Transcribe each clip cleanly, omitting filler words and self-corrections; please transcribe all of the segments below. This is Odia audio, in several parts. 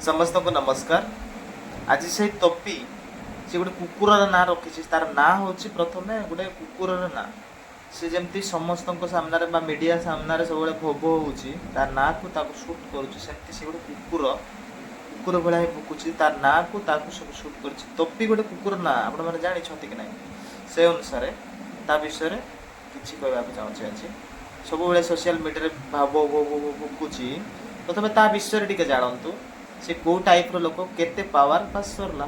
ସମସ୍ତଙ୍କୁ ନମସ୍କାର। ଆଜି ସେଇ ତପି, ସେ ଗୋଟେ କୁକୁରର ନାଁ ରଖିଛି। ତାର ନାଁ ହେଉଛି ପ୍ରଥମେ ଗୋଟେ କୁକୁରର ନାଁ। ସେ ଯେମିତି ସମସ୍ତଙ୍କ ସାମ୍ନାରେ ବା ମିଡ଼ିଆ ସାମ୍ନାରେ ସବୁବେଳେ ଭୋ ଭୋ ହେଉଛି, ତା ନାଁକୁ ତାକୁ ସୁଟ୍ କରୁଛି, ସେମିତି ସେ ଗୋଟେ କୁକୁର, କୁକୁର ଭଳିଆ ହିଁ ଭୁକୁଛି। ତା ନାଁକୁ ତାକୁ ସବୁ ସୁଟ୍ କରୁଛି। ତପି ଗୋଟେ କୁକୁର ନାଁ, ଆପଣମାନେ ଜାଣିଛନ୍ତି କି ନାହିଁ? ସେ ଅନୁସାରେ ତା ବିଷୟରେ କିଛି କହିବାକୁ ଚାହୁଁଛି। ଆଜି ସବୁବେଳେ ସୋସିଆଲ ମିଡ଼ିଆରେ ଭାବ ଭୋ ଭୋ ଭୋ ଭୁକୁଛି। ପ୍ରଥମେ ତା ବିଷୟରେ ଟିକେ ଜାଣନ୍ତୁ, ସେ କୋଉ ଟାଇପ୍ର ଲୋକ, କେତେ ପାୱାର। ବାସ୍, ସରିଲା।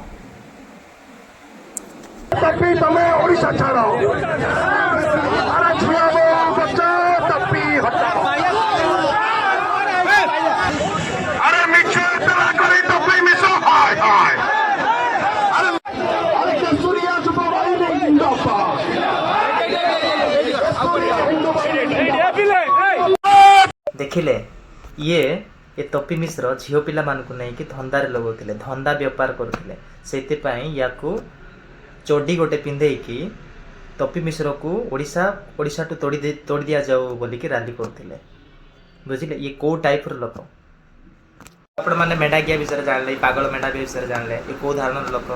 ତପି, ତମେ ଓଡ଼ିଶା ଛାଡ଼। ଆରେ ଝିଅ ବୋଉ ବଚ, ତପି ହଟ। ଆରେ ମିଛ ଏତଲା କରି ତପି ମିଶ୍ର, ହାୟ ହାୟ। ଆରେ ଆରେ, କେଶରିଆ ଯୁବ ବାହିନୀ ଜିନ୍ଦାବାଦ, କେଶରିଆ ହିନ୍ଦୁ ବାହିନୀ ଜିନ୍ଦାବାଦ। ଦେଖିଲେ, ଇଏ ଏ ତପି ମିଶ୍ର ଝିଅ ପିଲାମାନଙ୍କୁ ନେଇକି ଧନ୍ଦାରେ ଲଗାଉଥିଲେ, ଧନ୍ଦା ବେପାର କରୁଥିଲେ। ସେଇଥିପାଇଁ ୟାକୁ ଚଡି ଗୋଟେ ପିନ୍ଧେଇକି ତପି ମିଶ୍ରକୁ ଓଡ଼ିଶାଠୁ ତଡ଼ି ଦିଆଯାଉ ବୋଲିକି ରାଲି କରୁଥିଲେ। ବୁଝିଲେ, ଇଏ କୋଉ ଟାଇପ୍ର ଲୋକ? ଆପଣମାନେ ମେଣ୍ଢାଗିଆ ବିଷୟରେ ଜାଣିଲେ, ଏଇ ପାଗଳ ମେଣ୍ଢା ବିଷୟରେ ଜାଣିଲେ, ଏ କୋଉ ଧରଣର ଲୋକ।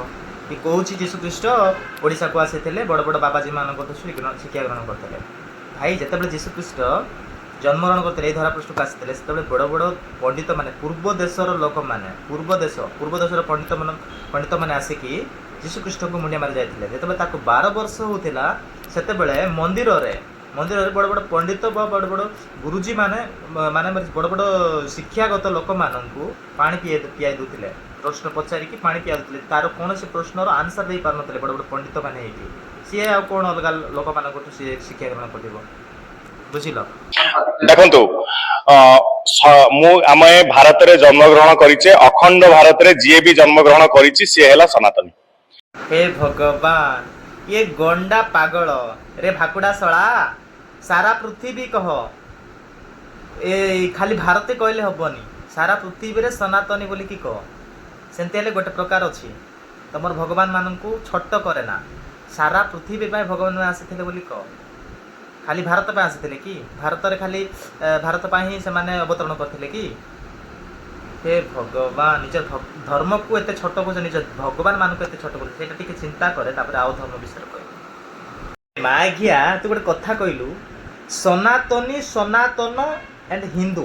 ଇଏ କହୁଛି ଯୀଶୁ ଖ୍ରୀଷ୍ଟ ଓଡ଼ିଶାକୁ ଆସିଥିଲେ, ବଡ଼ ବଡ଼ ବାବାଜୀମାନଙ୍କଠୁ ଶିକ୍ଷା ଗ୍ରହଣ କରିଥିଲେ। ଭାଇ, ଯେତେବେଳେ ଯୀଶୁ ଖ୍ରୀଷ୍ଟ ଜନ୍ମଗ୍ରହଣ କରିଥିଲେ, ଏଇ ଧରାପୃଷ୍ଠକୁ ଆସିଥିଲେ, ସେତେବେଳେ ବଡ଼ ବଡ଼ ପଣ୍ଡିତମାନେ, ପୂର୍ବ ଦେଶର ଲୋକମାନେ, ପୂର୍ବ ଦେଶର ପଣ୍ଡିତମାନେ ଆସିକି ଯୀଶୁ ଖ୍ରୀଷ୍ଟଙ୍କୁ ମୁଣ୍ଡିଆ ମାରି ଯାଇଥିଲେ। ଯେତେବେଳେ ତାକୁ 12 ବର୍ଷ ହେଉଥିଲା, ସେତେବେଳେ ମନ୍ଦିରରେ ବଡ଼ ବଡ଼ ପଣ୍ଡିତ ବା ବଡ଼ ବଡ଼ ଗୁରୁଜୀ ମାନେ ମାନେ ବଡ଼ ବଡ଼ ଶିକ୍ଷାଗତ ଲୋକମାନଙ୍କୁ ପାଣି ପିଆଇ ଦେଉଥିଲେ। ପ୍ରଶ୍ନ ପଚାରିକି ପାଣି ପିଆ ଦେଉଥିଲେ। ତାର କୌଣସି ପ୍ରଶ୍ନର ଆନ୍ସର ଦେଇପାରୁନଥିଲେ ବଡ଼ ବଡ଼ ପଣ୍ଡିତ ମାନେ ହେଇକି। ସିଏ ଆଉ କ'ଣ ଅଲଗା ଲୋକମାନଙ୍କଠୁ ସିଏ ଶିକ୍ଷା ଗ୍ରହଣ କରିବ? ବୁଝିଲ? ଦେଖନ୍ତୁ, ମୁଁ ଆମେ ଭାରତରେ ଜନ୍ମଗ୍ରହଣ କରିଛେ। ଅଖଣ୍ଡ ଭାରତରେ ଯିଏ ବି ଜନ୍ମଗ୍ରହଣ କରିଛି, ସିଏ ହେଲା ସନାତନୀ। ହେ ଭଗବାନ, ଇଏ ଗଣ୍ଡା ପାଗଳ ରେ ଭାକୁଡା ଶଳା। ସାରା ପୃଥିବୀ କହ, ଏ ଖାଲି ଭାରତ କହିଲେ ହବନି। ସାରା ପୃଥିବୀରେ ସନାତନୀ ବୋଲିକି କହ। ସେମିତି ହେଲେ ଗୋଟେ ପ୍ରକାର ଅଛି। ତମର ଭଗବାନ ମାନଙ୍କୁ ଛୋଟ କରେ ନା। ସାରା ପୃଥିବୀ ପାଇଁ ଭଗବାନ ଆସିଥିଲେ ବୋଲି କହ। ଖାଲି ଭାରତ ପାଇଁ ଆସିଥିଲେ କି? ଭାରତରେ ଖାଲି ଭାରତ ପାଇଁ ହିଁ ସେମାନେ ଅବତରଣ କରିଥିଲେ କି? ହେ ଭଗବାନ, ନିଜ ଧର୍ମକୁ ଏତେ ଛୋଟ କହୁଛ, ନିଜ ଭଗବାନ ମାନଙ୍କୁ ଏତେ ଛୋଟ କହୁଛ, ସେଇଟା ଟିକେ ଚିନ୍ତା କରେ, ତାପରେ ଆଉ ଧର୍ମ ବିଷୟରେ କହିବୁ। ମା ଘିଆ, ତୁ ଗୋଟେ କଥା କହିଲୁ। ସନାତନୀ, ସନାତନ ଆଣ୍ଡ ହିନ୍ଦୁ,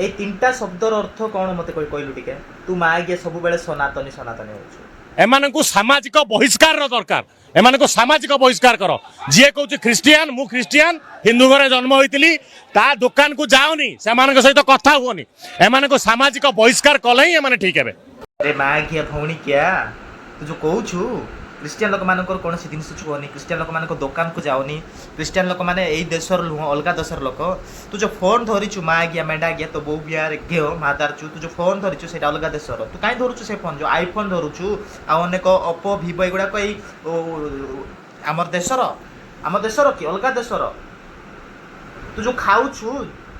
ଏଇ ତିନିଟା ଶବ୍ଦର ଅର୍ଥ କ'ଣ ମତେ କହିଲୁ ଟିକେ? ତୁ ମା ଘିଆ ସବୁବେଳେ ସନାତନୀ ସନାତନୀ ହଉଛୁ। ଏମାନଙ୍କୁ ସାମାଜିକ ବହିଷ୍କାରର ଦରକାର। ଏମାନଙ୍କୁ ସାମାଜିକ ବହିଷ୍କାର କର। ଯିଏ କହୁଛି ଖ୍ରୀଷ୍ଟିଆନ, ମୁଁ ଖ୍ରୀଷ୍ଟିଆନ, ହିନ୍ଦୁ ଘରେ ଜନ୍ମ ହୋଇଥିଲି, ତା ଦୋକାନକୁ ଯାଅନି, ସେମାନଙ୍କ ସହିତ କଥା ହୁଅନି। ଏମାନଙ୍କୁ ସାମାଜିକ ବହିଷ୍କାର କଲେ ହିଁ ଏମାନେ ଠିକ ହେବେ। ଆରେ ମା ଘିଆ, ଭଉଣୀ କିଆ, ତୁ ଯୋଉ କହୁଛୁ ଖ୍ରୀଷ୍ଟିଆନ ଲୋକମାନଙ୍କର କୌଣସି ଜିନିଷ ଛୁଅନି, ଖ୍ରୀଷ୍ଟିଆନ ଲୋକମାନଙ୍କ ଦୋକାନକୁ ଯାଉନି, ଖ୍ରୀଷ୍ଟିଆନ ଲୋକମାନେ ଏଇ ଦେଶର ନୁହଁ, ଅଲଗା ଦେଶର ଲୋକ। ତୁ ଯୋଉ ଫୋନ୍ ଧରିଛୁ, ମା ଘିଆ, ମେଣ୍ଢା ଘିଆ, ତୋ ବୋଉ ବିଆରେ ଘିଅ ମାଦାରଚୁ, ତୁ ଯୋଉ ଫୋନ୍ ଧରିଛୁ ସେଇଟା ଅଲଗା ଦେଶର। ତୁ କାହିଁ ଧରୁଛୁ ସେ ଫୋନ୍? ଯୋଉ ଆଇଫୋନ୍ ଧରୁଛୁ ଆଉ ଅନେକ ଓପୋ, ଭିଭୋ, ଏଗୁଡ଼ାକ ଏଇ ଆମର ଦେଶର? ଆମ ଦେଶର କି ଅଲଗା ଦେଶର? ତୁ ଯୋଉ ଖାଉଛୁ,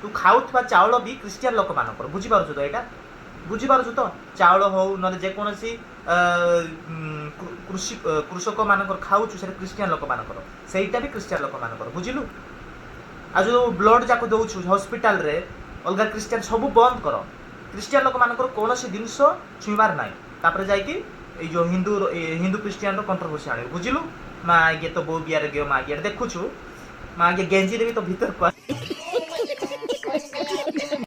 ତୁ ଖାଉଥିବା ଚାଉଳ ବି ଖ୍ରୀଷ୍ଟିଆନ ଲୋକମାନଙ୍କର। ବୁଝିପାରୁଛୁ ତ ଏଇଟା? ବୁଝିପାରୁଛୁ ତ? ଚାଉଳ ହଉ ନହେଲେ ଯେକୌଣସି କୃଷି କୃଷକ ମାନଙ୍କର ଖାଉଛୁ, ସେଇଟା ଖ୍ରୀଷ୍ଟିଆନ ଲୋକମାନଙ୍କର। ସେଇଟା ବି ଖ୍ରୀଷ୍ଟିଆନ ଲୋକମାନଙ୍କର, ବୁଝିଲୁ? ଆଉ ଯୋଉ ବ୍ଲଡ ଯାକ ଦଉଛୁ ହସ୍ପିଟାଲରେ ଅଲଗା ଖ୍ରୀଷ୍ଟିଆନ, ସବୁ ବନ୍ଦ କର। ଖ୍ରୀଷ୍ଟିଆନ ଲୋକମାନଙ୍କର କୌଣସି ଜିନିଷ ଛୁଇଁବାର ନାହିଁ। ତାପରେ ଯାଇକି ଏଇ ଯୋଉ ହିନ୍ଦୁ ଖ୍ରୀଷ୍ଟିଆନର କଣ୍ଟ୍ରୋଭର୍ସି ଆଣିବୁ, ବୁଝିଲୁ? ମା ଆଜ୍ଞା, ତ ବୋଉ ବିଆରେ ଗିଅ। ମା ଆଜ୍ଞା, ଦେଖୁଛୁ, ମା ଆଜ୍ଞା, ଗେଞ୍ଜିରେ ବି ତ ଭିତରକୁ